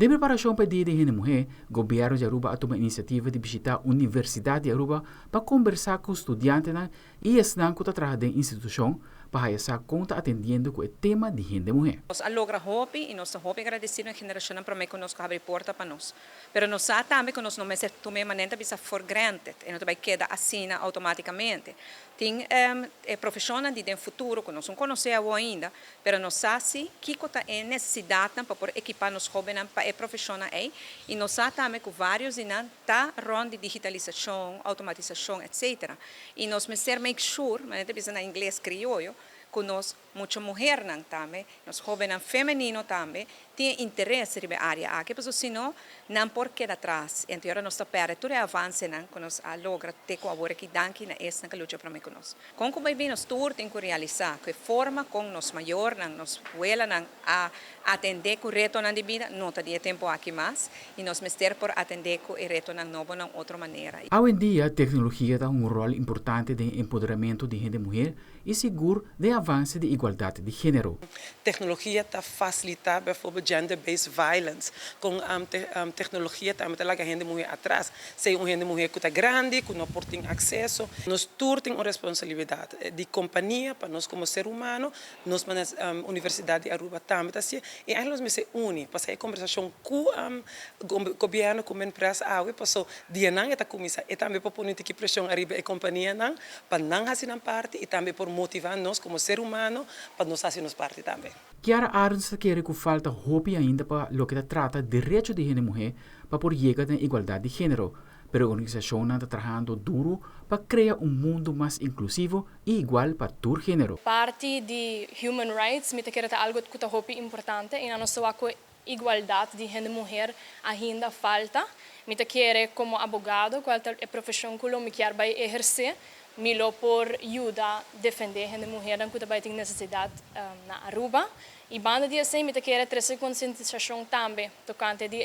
Den preparacion pa Dia di Hende Muhe, Gobierno di Aruba a tuma iniciativa di bishita Universidad di Aruba pa conversa cu studiantenan y esnan cu ta traha den institucion pa haya sa con ta atendiendo cu e tema di hende muhe. Nos a logra hopi y nos ta hopi agradecido na generacionnan prome cu nos cu habri porta pa nos. Pero nos sa tambe cu nos no mester tuma manera ta bisa for granted e no ta bay keda asina automaticamente. Tin e profesionnan di den futuro cu nos no conoce awo ainda, pero nos sa si kico ta e necesidadnan pa por equipa nos hobennan pa e profesionnan ey y nos sa tambe cu varios di nan ta rond di digitalisacion, automatisacion, etc. Y nos mester make sure, manera ta bisa na ingles crioyo, cu nos mucha muhernan tambe, nos hobennan femenino tambe, tin interes riba e area aki, pasobra si no, nan por keda atras. Anto ora nos ta perde tur e avancenan cu nos a logra te cu awor aki, danki na esnan cu lucha prome cu nos. Con cu bay bin, nos tur tin cu realisa cu e forma con nos mayornan, nos welanan a atende cu retonan di bida, no ta di e tempo aki mas, y nos mester por atende cu e retonan nobo na otro manera. Awendia, tecnologia ta un rol importante den empoderamento di hende muhe y sigur den avance di igualdad di genero. Tecnologia ta facilita bijvoorbeeld gender-based violence. Cu tecnologia tambe ta laga hende muhe atras. Sea un hende muhe cu ta grandi, cu no por tin acceso. Nos tur tin un responsabilidad di compania pa nos como ser humano, nos Universidad di Aruba tambe ta asina. Y eigenlijk nos mester uni, pa e conversacion cu gobierno, cu empresa awe, paso dianan ta cuminsa, y tambe pa pone tiki presion ariba e companianan, pa nan haci nan parti y tambe por motiva nos como ser humano pa nos haci nos parti tambe. Kiara Arends ta kere cu falta hopi ainda pa loke ta trata derecho di hende muhe pa por yega na igualdad di genero, pero e organisacion ta trahando duro pa crea un mundo mas inclusivo y igual pa tur genero. Parti di human rights, mi ta kere ta algo cu ta hopi importante y nos cu igualdad di hende muhe ainda falta. Mi ta kere como abogado, cual ta e profesion cu mi kier bay eherce, mi lo por yuda defende hende muhe cu tambe tin necesidad na Aruba. Y banda di esey, mi ta kere trece concientisacion tambe tocante di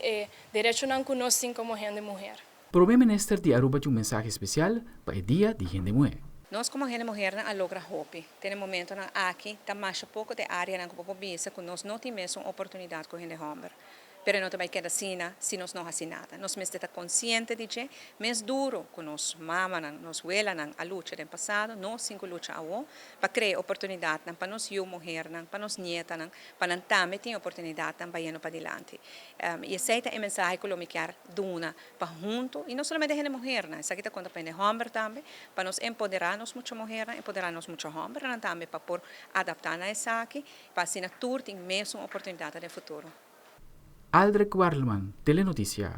derechonan cu nos tin como hende muhe. Prome Minister di Aruba tin un mensahe especial pa e Dia di Hende Muhe. Nos como hende muhe a logra hopi. Tin momentonan aki, ta mas poco di areanan cu por bisa cu nos no tin mesun oportunidad cu hende homber. Pero no ta bay keda asina si nos no haci nada. Nos mester ta consciente di cu mes duro cu nos mamanan, nos welanan a lucha den pasado, nos tin cu lucha awo pa crea oportunidad pa nos yiu muhernan, pa nos nietanan, pa nan tambe tin oportunidad pa pa dilanti. Y esey ta e mensahe cu mi kier duna pa hunto, y no solamente hende muhernan, esaki ta conta pa hende homber tambe, pa nos empodera nos mucha muhernan, empodera nos mucha hombernan tambe pa por adapta na esaki, pa asina tur tin mesun oportunidad den futuro. Aldrich Warlman, Telenoticia.